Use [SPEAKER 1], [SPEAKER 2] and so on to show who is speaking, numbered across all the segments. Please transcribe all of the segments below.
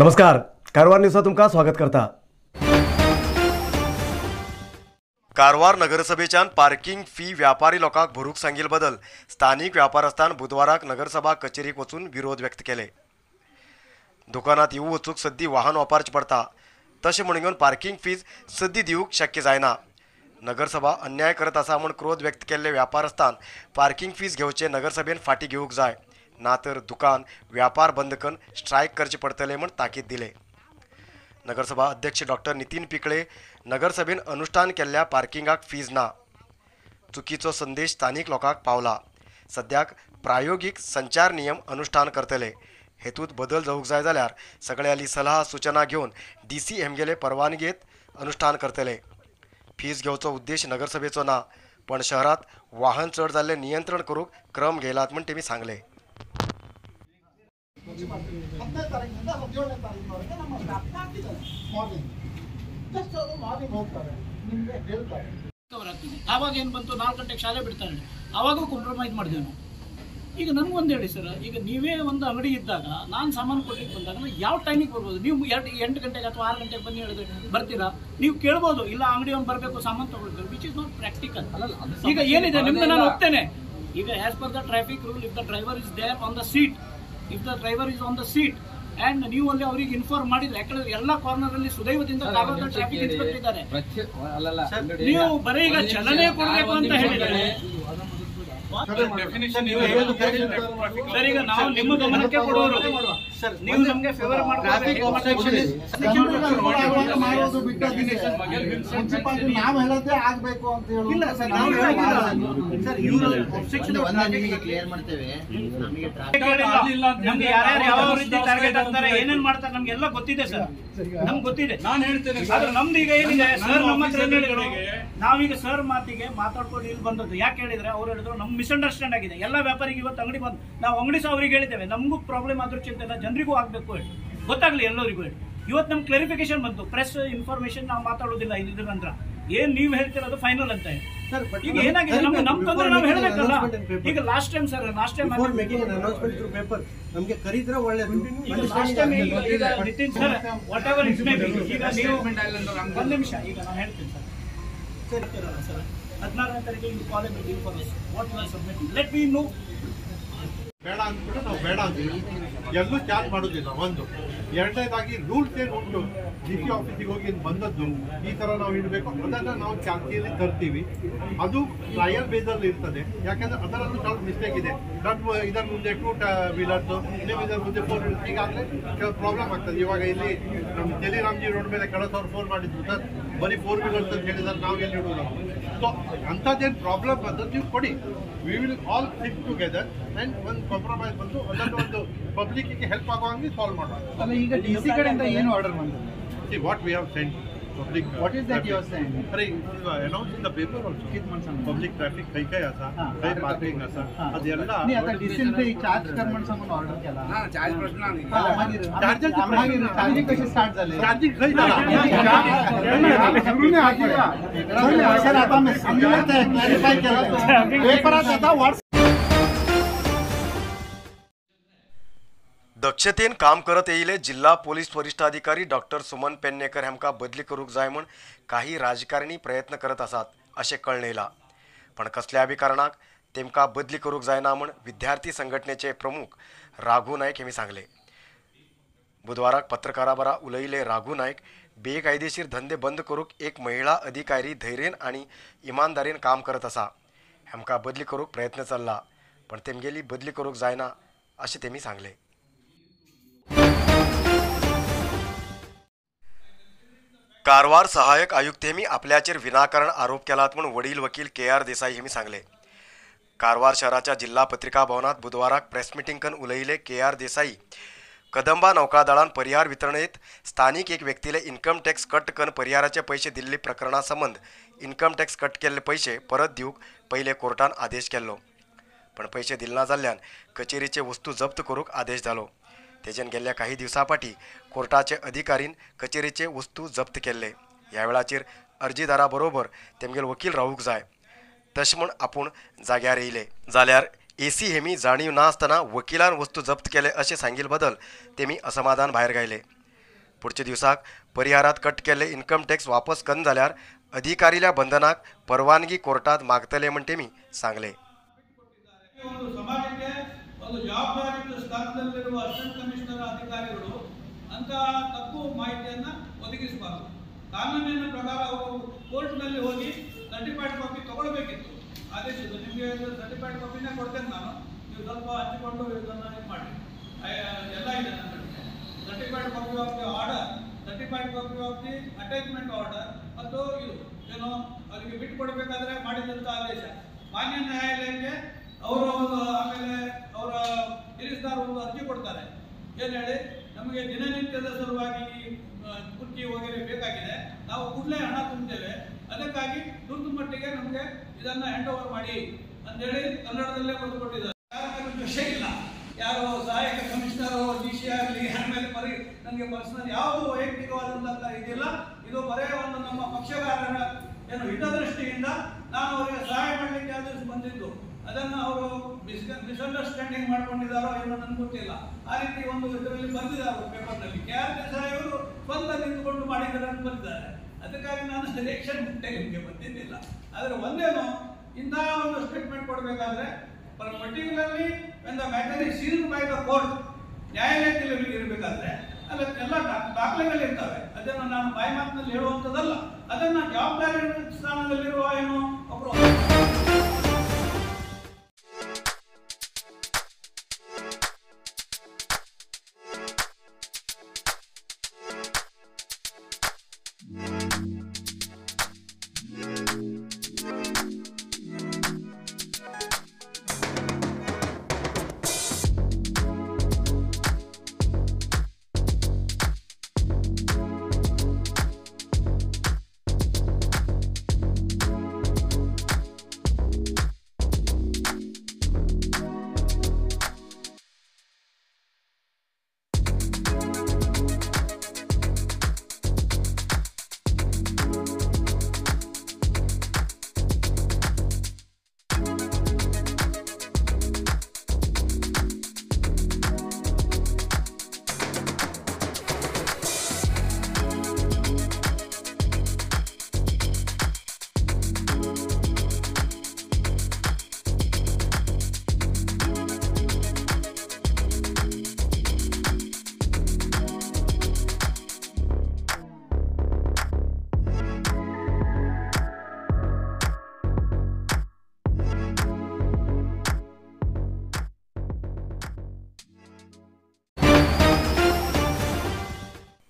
[SPEAKER 1] नमस्कार, कारवार न्यूजात तुमकां स्वागत करता। कारवार नगरसभेच्यान पार्किंग फी व्यापारी लोकांक भरूंक सांगिल बदल स्थानिक व्यापारस्थान बुधवाराक नगरसभा कचेरीक वचून विरोध व्यक्त केले। दुकानात येवू वचूंक सद्दी वाहन वापरचें पडटा, तशें म्हणून पार्किंग फीज सद्दी दिवंक शक्य जायना। नगरसभा अन्याय करत आसा म्हूण क्रोध व्यक्त केल्ले व्यापारस्थान पार्किंग फीज घेवचे नगरसभेन फाटी घेवंक जाय, ना तर दुकान व्यापार बंद करून स्ट्रायक करचे पडटले म्हूण ताकीद दिले। नगरसभा अध्यक्ष डॉक्टर नितीन पिकळे नगरसभेन अनुष्ठान केल्ल्या पार्किंगाक फीज ना, चुकीचो संदेश स्थानिक लोकांक पावला। सद्याक प्रायोगिक संचार नियम अनुष्ठान करतले, हेतूत बदल जावंक जाय जाल्यार सगळ्यांली सलाह सूचना घेवन डीसी हेमगेले परवानगेत अनुष्ठान करतले। फीज घेवचो उद्देश नगरसभेचो ना, पण शहरात वाहन चड जाल्ले नियंत्रण करूंक क्रम घेयलात म्हूण तेमी सांगले।
[SPEAKER 2] 15 ತಾರೀಕಿಂದ 17ನೇ ತಾರೀಕಿನವರೆಗೆ ನಮ್ಮ ಸ್ಟಾಫ್ನ ಹಾಕಿದ್ದಾರೆ. ಮಾರ್ನಿಂಗ್ ಜಸ್ಟ್ ಅವರು ಮಾರ್ನಿಂಗ್ ಹೋಗ್ತಾರೆ, ನಿಮಗೆ ಹೇಳ್ತಾರೆ.
[SPEAKER 3] ಕವರ್ ಆಗ್ತದೆ. ಆವಾಗ ಏನು ಬಂತು, 4 ಗಂಟೆಗೆ ಶಾಲೆ ಬಿಡ್ತಾರೆ, ಆವಾಗೂ ಕಾಂಪ್ರಮೈಸ್ ಮಾಡಿದೆವು ನಾವು. ಈಗ ನನಗೊಂದು ಹೇಳಿ ಸರ್, ಈಗ ನೀವೇ ಒಂದು ಅಂಗಡಿ ಇದ್ದಾಗ ನಾನು ಸಾಮಾನು ಕೊಡ್ಲಿಕ್ಕೆ ಬಂದಾಗ ನಾನು ಯಾವ ಟೈಮಿಗೆ ಬರ್ಬೋದು? ನೀವು 8 ಗಂಟೆಗೆ ಅಥವಾ 6 ಗಂಟೆಗೆ ಬನ್ನಿ ಹೇಳಿದ್ರೆ ಬರ್ತೀರಾ? ನೀವು ಕೇಳ್ಬೋದು, ಇಲ್ಲ ಅಂಗಡಿ ಅವ್ನು ಬರಬೇಕು ಸಾಮಾನು ತೊಗೊಳ್ಬೇಕು, which is not practical. ಈಗ ಏನಿದೆ ನಿಮ್ದು, ನಾನು ಹೋಗ್ತೇನೆ. ಈಗ as per the traffic rule, if the driver is there on the seat, if the driver is on the seat and ನೀವು ಅಲ್ಲಿ ಅವರಿಗೆ ಇನ್ಫಾರ್ಮ್ ಮಾಡಿದ್ರೆ, ಯಾಕಂದ್ರೆ ಎಲ್ಲ ಕಾರ್ನರ್ ಅಲ್ಲಿ ಸುದೈವದಿಂದ ಕಾರವಾರದ ಟ್ರಾಫಿಕ್ ಇನ್ಸ್ಪೆಕ್ಟರ್ ಇದ್ದಾರೆ. ನೀವು ಬರೀ ಈಗ ಚಲನೆ ಕೊಡಬೇಕು ಅಂತ ಹೇಳಿದ್ರೆ ಸರ್, ಈಗ ನಾವು ನಿಮ್ಮ ಗಮನಕ್ಕೆ ಕೊಡೋರು, ನೀವು ನಮಗೆ ಫೇವರ್
[SPEAKER 2] ಟ್ರಾಫಿಕ್ ಮಾಡೋದು ಬಿಟ್ಟು ನಾವು ಹೇಳೋದೇ ಆಗ್ಬೇಕು ಅಂತ
[SPEAKER 3] ಇಲ್ಲ ಸರ್, ನಾವು
[SPEAKER 4] ಕ್ಲಿಯರ್ ಮಾಡ್ತೇವೆ.
[SPEAKER 3] ನಮ್ಗೆ ಯಾರ್ಯಾರು ಯಾವ ರೀತಿ ಟಾರ್ಗೆಟ್ ಆಗ್ತಾರೆ, ಏನೇನ್ ಮಾಡ್ತಾರೆ ನಮ್ಗೆಲ್ಲ ಗೊತ್ತಿದೆ ಸರ್, ನಮ್ಗೆ ಗೊತ್ತಿದೆ.
[SPEAKER 5] ನಾನು ಹೇಳ್ತೇನೆ,
[SPEAKER 3] ಆದ್ರೆ ನಮ್ದು ಈಗ ಏನಿದೆ ಸರ್, ನಮ್ಮ ಹತ್ರ ಏನ್ ಹೇಳಿದ್ರು, ನಾವೀಗ ಸರ್ ಮಾತಿಗೆ ಮಾತಾಡ್ಕೊಂಡು ಇಲ್ಲಿ ಬಂದದ್ದು. ಯಾಕೆ ಹೇಳಿದ್ರೆ ಅವ್ರು ಹೇಳಿದ್ರು ನಮ್ ಮಿಸ್ಅಂಡರ್ಸ್ಟ್ಯಾಂಡ್ ಆಗಿದೆ. ಎಲ್ಲ ವ್ಯಾಪಾರಿಗೆ ಇವತ್ತು ಅಂಗಡಿ ಬಂದು ನಾವು ಅಂಗಡಿ ಸಹ ಅವ್ರಿಗೆ ಹೇಳಿದ್ದೇವೆ, ನಮಗೂ ಪ್ರಾಬ್ಲಮ್ ಆದ್ರೂ ಚಿಂತೆ ಇಲ್ಲ, ಜನರಿಗೂ ಆಗ್ಬೇಕು ಹೇಳಿ ಗೊತ್ತಾಗ್ಲಿ ಎಲ್ಲರಿಗೂ ಹೇಳಿ. ಇವತ್ತು ನಮ್ಗೆ ಕ್ಲಾರಿಫಿಕೇಶನ್ ಬಂತು, ಪ್ರೆಸ್ ಇನ್ಫಾರ್ಮೇಶನ್ ನಾವು ಮಾತಾಡೋದಿಲ್ಲ ಇದ್ರ ನಂತರ ಏನ್ ನೀವು ಹೇಳ್ತಿರೋದು ಫೈನಲ್ ಅಂತ ಹೇಳಿ. ಈಗ ಏನಾಗಿದೆ ನಮ್ಗೆ, ನಮ್ ತೊಂದ್ರೆ ನಾವು ಹೇಳ್ಬೇಕಲ್ಲ. ಈಗ last time sir, last time
[SPEAKER 4] paper ನಮಗೆ ಕರೀದ್ರೆ ಒಳ್ಳೇದು.
[SPEAKER 3] ಲಾಸ್ಟ್ ಟೈಮ್ ಈಗ Nitin sir, whatever it may be, ಈಗ ನೀವು ಒಂದು ನಿಮಿಷ, ಈಗ ನಾನು ಹೇಳ್ತೀನಿ ಸರ್, ಸರ್ 16ನೇ ತಾರೀಕು you call a meeting for us, what you are submitting, let me know.
[SPEAKER 6] ಬೇಡ ಅಂದ್ಬಿಟ್ಟು ನಾವು ಬೇಡ ಅಂತೀವಿ, ಎಲ್ಲೂ ಚಾರ್ಜ್ ಮಾಡೋದಿಲ್ಲ. ಒಂದು ಎರಡನೇದಾಗಿ ರೂಲ್ಸ್ ಏನು ಉಂಟು, ಡಿ ಸಿ ಆಫೀಸಿಗೆ ಹೋಗಿ ಬಂದದ್ದು ಈ ಥರ ನಾವು ಇಡಬೇಕು, ಅದನ್ನು ನಾವು ಚಾಲ್ತಿಯಲ್ಲಿ ತರ್ತೀವಿ. ಅದು ಟ್ರಯಲ್ ಬೇಸಲ್ಲಿ ಇರ್ತದೆ, ಯಾಕಂದರೆ ಅದರಲ್ಲೂ ಸ್ವಲ್ಪ ಮಿಸ್ಟೇಕ್ ಇದೆ. ನಮ್ಮ ಇದರ ಮುಂದೆ 2 ವೀಲರ್ಸು, ನೀವು ಇದರ ಮುಂದೆ 4 ವೀಲರ್ಸ್, ಈಗಾಗಲೇ ಕೆಲವು ಪ್ರಾಬ್ಲಮ್ ಆಗ್ತದೆ. ಇವಾಗ ಇಲ್ಲಿ ನಮ್ಮ ತೆಲಿರಾಮ್ಜಿ ರೋಡ್ ಮೇಲೆ ಕಳಸ ಅವ್ರು ಫೋನ್ ಮಾಡಿದ್ರು, ಸರ್ ಬರೀ 4 ವೀಲರ್ಸ್ ಅಂತ ಹೇಳಿದ್ದಾರೆ, ನಾವು ಎಲ್ಲಿ ಇಡೋದು? ಸೊ ಅಂಥದ್ದೇನು ಪ್ರಾಬ್ಲಮ್ ಬಂದದ್ದು ನೀವು ಕೊಡಿ, we will all sit together and ಒಂದು ಕಾಂಪ್ರಮೈಸ್ ಬಂದು ಅದನ್ನು ಒಂದು ಪಬ್ಲಿಕ್ಕಿಗೆ ಹೆಲ್ಪ್ ಆಗುವಂಗೆ ಸಾಲ್ವ್ ಮಾಡೋಣ.
[SPEAKER 4] ಅಲ್ಲ, ಈಗ ಡಿ ಸಿ ಕಡೆಯಿಂದ ಏನು ಆರ್ಡರ್ ಬಂದಿದೆ?
[SPEAKER 6] See what we have sent public.
[SPEAKER 4] What is that you have sent?
[SPEAKER 6] ಅರೆ, announce in the paper also. Public traffic खंय खंय आसा, खंय पार्किंग आसा, ಅದೆಲ್ಲ.
[SPEAKER 4] नाही, आता डीसीन ते चार्ज कर म्हण सांगून ऑर्डर केला.
[SPEAKER 5] चार्ज प्रश्न
[SPEAKER 6] चार्जर
[SPEAKER 4] चार्जिंग कशी स्टार्ट झाले?
[SPEAKER 6] चार्जिंग खंय जाला?
[SPEAKER 2] सर आता मी समजलं, ते क्लॅरिफाय केलं पेपरात आता व्हॉट्सअप.
[SPEAKER 1] दक्षतेन काम करत येयले जिल्हा पोलीस वरिष्ठ अधिकारी डॉक्टर सुमन पेडणेकर हांकां बदली करूंक जाय म्हूण काही राजकारणी प्रयत्न करत आसात अशें कळ्ळें येयलां. पण कसल्या बी कारणाक तेमकां बदली करूंक जायना म्हूण विद्यार्थी संघटनेचे प्रमुख राघू नायक हेमी सांगले. बुधवाराक पत्रकारां बरा उलयले राघू नायक, बेकायदेशीर धंदे बंद करूंक एक महिला अधिकारी धैर्येन आनी इमानदारीन काम करत आसा, हांकां बदली करूंक प्रयत्न चल्ला, पण तेमगेली बदली करूंक जायना अशें तेमी सांगले. कारवार सहायक आयुक्त हेमी आपल्याचेर विनाकारण आरोप केलात म्हूण वडील वकील के आर देसाई हेमी सांगले. कारवार शहराच्या जिल्हा पत्रिका भवनात बुधवाराक प्रेस मिटींग करून उलयले के आर देसाई, कदंबा नौकादळान परिहार वितरणेत स्थानिक एक व्यक्तीले इन्कम टॅक्स कट करून परिहाराचे पैसे दिल्ले प्रकरणा संबंद इन्कम टॅक्स कट केल्ले पैसे परत दिवंक पयले कोर्टान आदेश केल्लो, पण पैसे दिलना जाल्ल्यान कचेरीचे वस्तू जप्त करूंक आदेश जालो. तेजेन गेल्ल्या काही दिवसां फाटीं कोर्टाचे अधिकारीन कचेरीचे वस्तू जप्त केल्ले. ह्या वेळाचेर अर्जीदारा बरोबर तेमगेल वकील रावूंक जाय तशें म्हूण आपूण जाग्यार येयले जाल्यार एसी हेमी जाणीव ना आसतना वकिलान वस्तू जप्त केले अशें सांगिल बदल तेमी असमाधान भायर गायले. पुढच्या दिवसाक परिहारात कट केल्ले इन्कम टॅक्स वापस कन जाल्यार अधिकारील्या बंधनाक परवानगी कोर्टात मागतले म्हण तेमी सांगले.
[SPEAKER 5] ಸಮಾಜಕ್ಕೆ ಒಂದು ಜವಾಬ್ದಾರಿಯುತ ಸ್ಥಾನದಲ್ಲಿರುವ ಅಸಿಸ್ಟೆಂಟ್ ಕಮಿಷನರ್ ಅಧಿಕಾರಿಗಳು ಅಂತಹ ತಪ್ಪು ಮಾಹಿತಿಯನ್ನು ಒದಗಿಸಬಾರದು. ಕಾನೂನಿನ ಪ್ರಕಾರ ಅವರು ಕೋರ್ಟ್ನಲ್ಲಿ ಹೋಗಿ ಸರ್ಟಿಫೈಡ್ ಕಾಪಿ ತಗೊಳ್ಬೇಕಿತ್ತು. ಆದೇಶದ್ದು ನಿಮಗೆ ಸರ್ಟಿಫೈಡ್ ಕಾಪಿನೇ ಕೊಡ್ತೇನೆ ನಾನು, ನೀವು ಸ್ವಲ್ಪ ಹಂಚಿಕೊಂಡು ಇದನ್ನು ಇದು ಮಾಡಿ, ಎಲ್ಲ ಇದೆ ನನ್ನ ಕಡೆಗೆ. Certified copy of the order, certified copy of the attachment order ಮತ್ತು ಇದು ಏನೋ ಅವರಿಗೆ ಬಿಟ್ಟು ಕೊಡಬೇಕಾದ್ರೆ ಮಾಡಿದಂಥ ಆದೇಶ ಮಾನ್ಯ ನ್ಯಾಯಾಲಯಕ್ಕೆ ಅವರು ಒಂದು ಆಮೇಲೆ ಅವರ ಹಿರಿಸ್ತಾರ ಒಂದು ಅರ್ಜಿ ಕೊಡ್ತಾರೆ. ಏನು ಹೇಳಿ, ನಮಗೆ ದಿನನಿತ್ಯದ ಸಲುವಾಗಿ ಕುರ್ಚಿ ವಗೇರೆ ಬೇಕಾಗಿದೆ, ನಾವು ಕೂಡಲೇ ಹಣ ತುಂಬ್ತೇವೆ, ಅದಕ್ಕಾಗಿ ತುರ್ತು ಮಟ್ಟಿಗೆ ನಮಗೆ ಇದನ್ನು ಹ್ಯಾಂಡ್ ಓವರ್ ಮಾಡಿ ಅಂತೇಳಿ ಕನ್ನಡದಲ್ಲೇ ಬರೆದು ಕೊಟ್ಟಿದ್ದಾರೆ. ಯಾರ ಮೇಲೂ ದ್ವೇಷ ಇಲ್ಲ, ಯಾರು ಸಹಾಯಕ ಕಮಿಷನರು ಡಿ ಸಿ ಆಗಲಿ ಯಾರ ಮೇಲೆ ಪರಿ ನನಗೆ ಪರ್ಸನಲ್ ಯಾವುದು ವೈಯಕ್ತಿಕವಾದಂಥ ಇದಿಲ್ಲ. ಇದು ಬರೇ ಒಂದು ನಮ್ಮ ಪಕ್ಷಗಾರರ ಏನು ಹಿತದೃಷ್ಟಿಯಿಂದ ನಾನು ಅವರಿಗೆ ಸಹಾಯ ಮಾಡಲಿಕ್ಕೆ ಆದೇಶ ಬಂದಿದ್ದು. ಅದನ್ನು ಅವರು ಮಿಸ್ಅಂಡರ್ಸ್ಟ್ಯಾಂಡಿಂಗ್ ಮಾಡ್ಕೊಂಡಿದ್ದಾರೋ ಏನೋ ನನಗೆ ಗೊತ್ತಿಲ್ಲ. ಆ ರೀತಿ ಒಂದು ಇದರಲ್ಲಿ ಬಂದಿದ್ದಾರೆ ಪೇಪರ್ನಲ್ಲಿ. ಕೆ ಆರ್ ದೇಸಾಯಿ ಅವರು ಸ್ವಂತ ನಿಂತುಕೊಂಡು ಮಾಡಿದ್ದಾರೆ ಅಂತ ಬಂದಿದ್ದಾರೆ. ಅದಕ್ಕಾಗಿ ನಾನು ರಿಯಾಕ್ಷನ್ ಕೊಟ್ಟೆ, ನಿಮಗೆ ಬಂದಿದ್ದಿಲ್ಲ. ಆದರೆ ಒಂದೇನು, ಇಂತಹ ಒಂದು ಸ್ಟೇಟ್ಮೆಂಟ್ ಕೊಡಬೇಕಾದ್ರೆ particularly when the matter is sealed by the court, ನ್ಯಾಯಾಲಯದಲ್ಲಿ ಇರಬೇಕಾದ್ರೆ ಅಲ್ಲ ಎಲ್ಲ ದಾಖಲೆಗಳಿರ್ತವೆ. ಅದನ್ನು ನಾನು ಬಾಯಿ ಮಾತಿನಲ್ಲಿ ಹೇಳುವಂಥದ್ದಲ್ಲ. ಅದನ್ನು ಜವಾಬ್ದಾರಿ ಸ್ಥಾನದಲ್ಲಿರುವ ಏನು ಒಬ್ಬರು.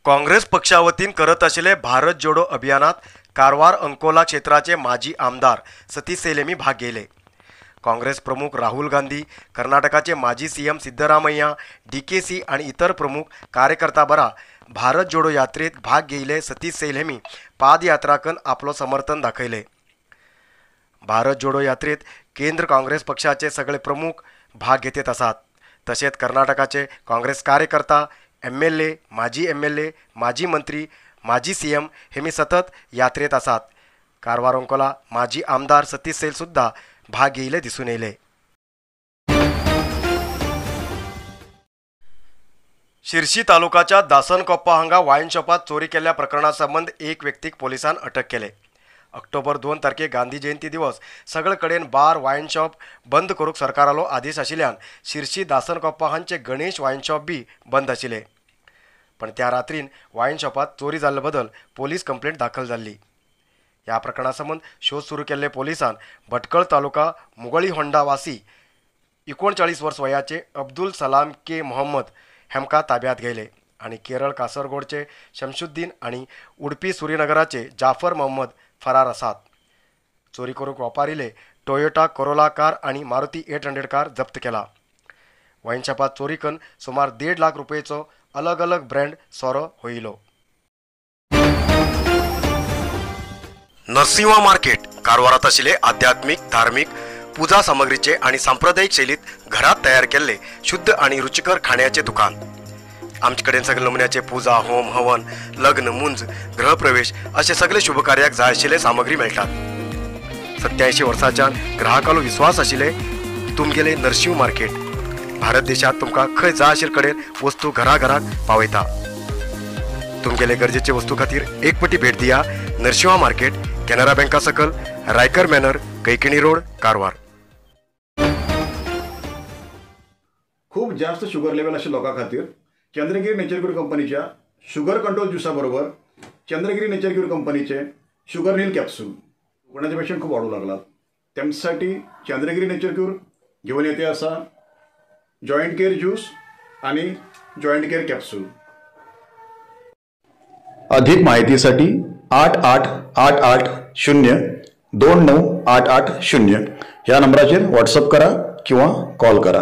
[SPEAKER 1] काँग्रेस पक्षा वतीन करत आशिल्ले भारत जोडो अभियानात कारवार अंकोला क्षेत्राचे माजी आमदार सतीश सैल भाग घेतले. काँग्रेस प्रमुख राहुल गांधी, कर्नाटकाचे माजी सीएम सिद्धरामय्या, डीकेसी आणि इतर प्रमुख कार्यकर्ता बरा भारत जोडो यात्रेत भाग घेतले. सतीश सैल पादयात्रा कन आपलो समर्थन दाखयले. भारत जोडो यात्रेत केंद्र काँग्रेस पक्षाचे सगळे प्रमुख भाग घेत आसात. तशेंच कर्नाटकाचे काँग्रेस कार्यकर्ता, एमएलए, माजी एमएलए, माजी मंत्री, माजी सीएम हे मी सतत यात्रेत आसात. कारवार अंकोला माजी आमदार सतीश सैल सुद्धा भाग घेयले दिसून येयले. शिरशी तालुकाच्या दासनकोप्पा हांगा वायन शॉपात चोरी केल्ल्या प्रकरणा संबंद एक व्यक्तीक पोलिसान अटक केले. ऑक्टोबर 2 तारखेक गांधी जयंती दिवस सगळे कडेन बार वायन शॉप बंद करूंक सरकारालो आदेश आशिल्ल्यान शिरशी दासनकोप्पा हांचे गणेश वायन शॉप बी बंद आशिल्ले. पण त्या रात्रीन वायन शॉपात चोरी जाल्ले बदल पोलीस कंप्लेंट दाखल जाल्ली. ह्या प्रकरणा संबंद शोध सुरू केल्ले पोलिसान भटकळ तालुका मुगळी होंडा वासी 39 वर्स वयाचे अब्दुल सलाम के मोहम्मद हेमका ताब्यात घेयले आनी केरळ कासरगोडचे शमशुद्दीन आनी उडपी सुरीनगराचे जाफर मोहम्मद फरार आसात. चोरी करूंक वापरिल्ले टोयोटा कोरोला कार आनी मारुती 800 कार जप्त केला. वायन शॉपात चोरी करून सुमार 1.5 लाख रुपयेचो अलग अलग ब्रँड सोरो होयलो. नरसिंहा मार्केट कारवारात आशिल्ले आध्यात्मिक, धार्मिक पूजा सामग्रीचे आनी सांप्रदायिक शैलीत घरात तयार केल्ले शुद्ध आनी रुचिकर खाण्याचे दुकान. आमचे कडेन सगळे नमुन्याचे पूजा, होम, हवन, लग्न, मुंज, गृहप्रवेश असे सगळे शुभकार्याक जाय आशिल्ले सामग्री मेळटात. 87 वर्सांच्यान ग्राहकालो विश्वास आशिल्ले तुमगेले नरसिंह मार्केट भारत देशात तुमकां खंय जाय आशिल्ले कडेन वस्तू घरा घराक पावयता. तुमगेले गरजेचे वस्तू खातीर एक पटी भेट दिया नरशिंवा मार्केट, कॅनरा बँका सकल, रायकर मॅनर, कैकिणी रोड, कारवार।
[SPEAKER 7] खूप जास्त शुगर लेवल अशा लोकां खातीर चंद्रगिरी नेचर क्यूर कंपनीच्या शुगर कंट्रोल ज्युसा बरोबर चंद्रगिरी नेचर क्यूर कंपनीचे शुगर नील कॅप्सूल। कोणाचे पेशंट खूप वाढू लागलात त्यांच्यासाठी चंद्रगिरी नेचर क्यूर घेऊन येते असा जॉईंट केअर ज्यूस आणि जॉईंट केअर कॅप्सूल। अधिक माहितीसाठी 8 8 8 8 0 2 9 8 8 0 या नंबराचेर व्हॉट्सअप करा किंवा कॉल करा।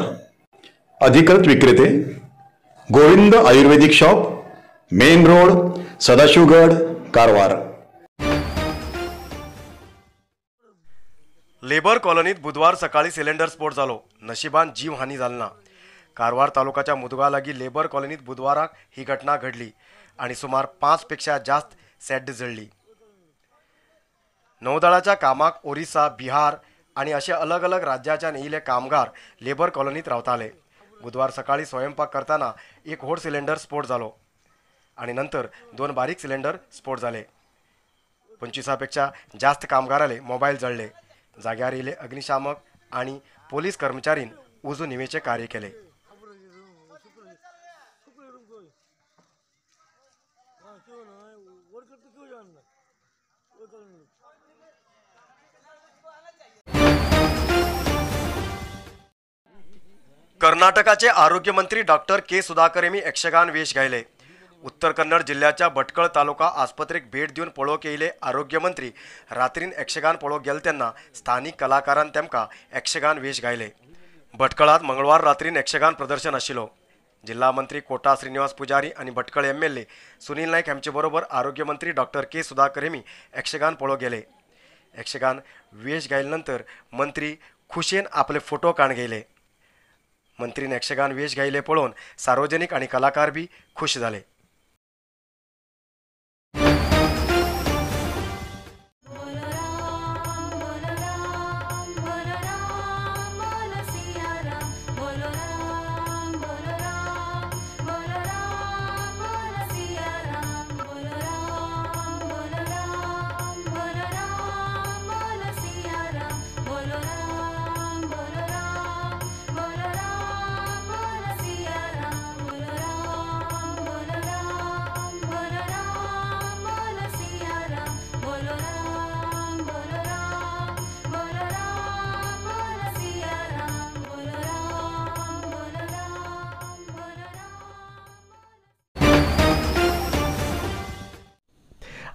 [SPEAKER 7] अधिकृत विक्रेते Govind Ayurvedic shop, main road, Sadashivgad, Karwar.
[SPEAKER 1] Labour कॉलनीत बुधवार सकाळी सिलेंडर स्फोट जालो। नशिबान जीवहानी जाली ना। कारवार तालुक्याच्या मुदगा लागीं लेबर कॉलनीत बुधवाराक ही घटना घडली आणि सुमार 5 पेक्षा जास्त सेड्ड जळ्ळी। नौदळाच्या कामाक ओरिसा, बिहार आणि असे अलग अलग राज्याच्यान येयिल्ले कामगार लेबर कॉलनीत रावताले। बुधवार सकाळी स्वयंपाक करताना एक व्हड सिलेंडर स्फोट जालो आणि नंतर 2 बारीक सिलेंडर स्फोट जाले। 25 पेक्षा जास्त कामगाराले मोबाईल जळ्ळे। जाग्यार येयिल्ले अग्निशामक आणि पोलीस कर्मचारीन उजो निवेचे कार्य केले। कर्नाटकाचे आरोग्यमंत्री डॉक्टर के सुधाकर यांनी यक्षगान वेश घायले। उत्तर कन्नड जिल्ह्याच्या भटकळ तालुका आस्पत्रेक भेट दिवन पळोवंक येयिल्ले आरोग्यमंत्री रात्रीन यक्षगान पळोवंक गेले तेन्ना स्थानिक कलाकारान तेमकां यक्षगान वेश घायले। भटकळांत मंगळवार रात्रीन यक्षगान प्रदर्शन आशिल्लो। जिल्हा मंत्री कोटा श्रीनिवास पुजारी आणि भटकळ MLA Sunil Naik हांचे बरोबर आरोग्यमंत्री डॉक्टर के सुधाकर यांनी यक्षगान पळोवंक गेले। यक्षगान वेश घायले नंतर मंत्री खुशेन आपले फोटो काण घेयले। मंत्रीन यक्षगान वेश घायले पळोवन सार्वजनिक आणि कलाकार बी खुश जाले।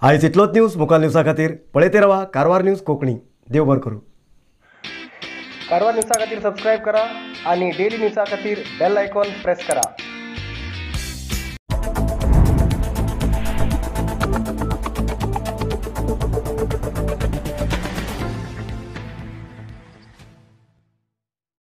[SPEAKER 1] आयज इतलोच न्यूज मुखार न्यूजा खातीर पळयते रावा कारवार न्यूज कोंकणी। देव बरें करूं।
[SPEAKER 8] कारवार न्यूजा खातीर सबस्क्रायब करा आणि डेली न्यूजा खातीर बेल आयकॉन प्रेस करा।